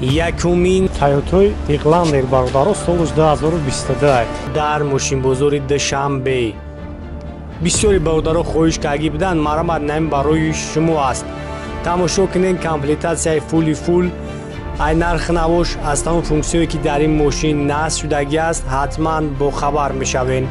Якумин Тойотой Хайлендер бародаро солш 2022 дар мошинбозори Душанбе. Бисёри бародаро хоҳиш карда буданд, марамат нами барои шумо аст. Тамошо кунед комплектатсияи фули фул, ай нарх навош аз тамом функсияе ки дар ин мошин насб шудагӣ аст, ҳатман бохабар мешавед.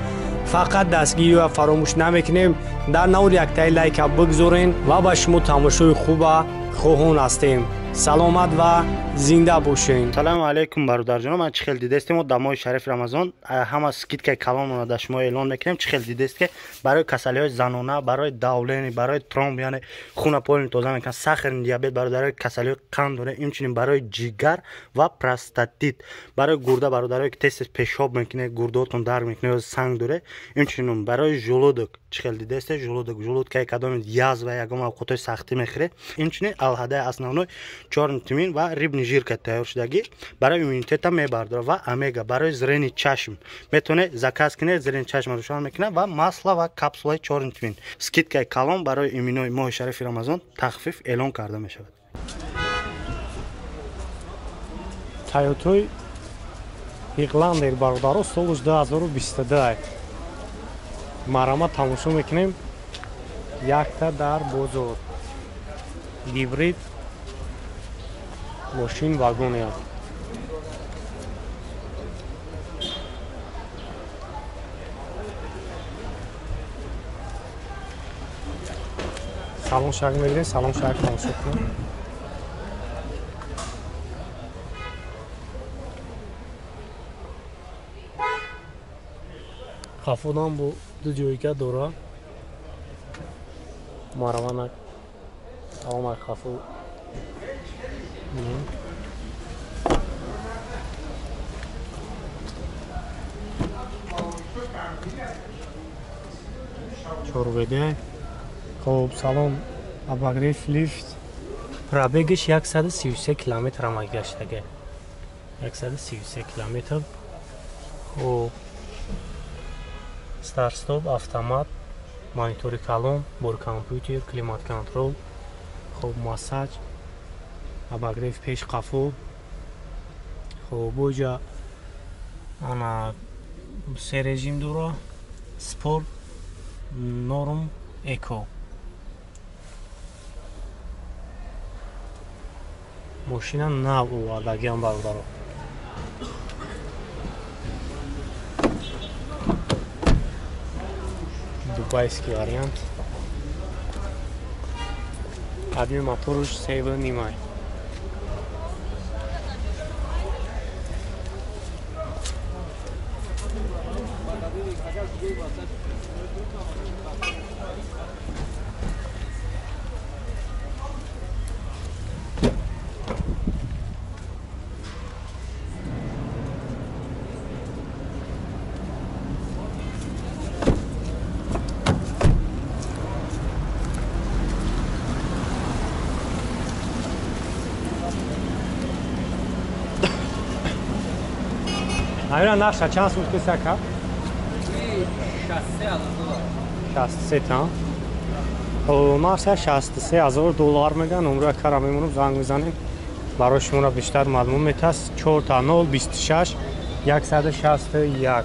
Фақат дастгириро фаромӯш намекунем, дар навор яктаи лайка бигзорен ва ба шумо тамошои хуба хоҳон ҳастем. Саломат ва зинда бошед. Салому алайкум бародарҷоно, ман чӣ хел дидестем, мо дар моҳи шариф Рамазон ҳама скидкаи калонро дар шумо эълон мекунем. Чӣ хел дидест ки барои касалиҳои занона, барои давление, барои тромб, яъне хуна полни тоза мекунад, сахарный диабет, бародарои касалиҳои қанд дора, инчунин барои ҷигар ва простатит, барои гурда, бародарое ки тез пешоб мекунед, гурдаотон дард мекунад ё санг дора, инчунин барои желудок. Чӣ хел дидесте желудок, желудкаи кадоми язва ягон авқотҳои сахтӣ мехӯред, инчунин алҳадаи основной чёрный тмин ва рыбный жир ка тайёр шудагӣ барои иммунитета мебардорад ва омега барои зрени чашм метавонед заказ кунед, зрени чашм рӯшан мекунад ва масло ва капсулаи чёрный тмин. Скидкаи калон барои иминои моҳи шарифи Рамазон тахфиф эълон карда мешавад. Тойотой Хайлендер бародаро солш 2022 марама тамошо мекунем. Якта дар бозор гибрид мошин вагоне. Салон шаг мегирем, салон шаг тамошо кунем. Хафодам бо ду ҷойга дора. Мараванак саломак хафу. Чорведе. Хоб, салом. Обогрев лифт. Пробегиш 133 километр ама гаштага. 133 километр. Хоб, старт-стоп, автомат, монитори калон, бор компютер, климат контрол, хоб, массаж, обогрев пеш қафо. Хоб, боҷа ана се режим дора: спорт, норм, эко. Мошина нав овардагиам бародаро. Дубайский вариант. Объем моторуш 7,5. Айра наша чанд сутки сака? 63 та. Хоб, наша 63 000 доллар меган, умра кара мемонам, занг мезанем. Барои шуморо бештар маълум метаст. 4 0 26 161.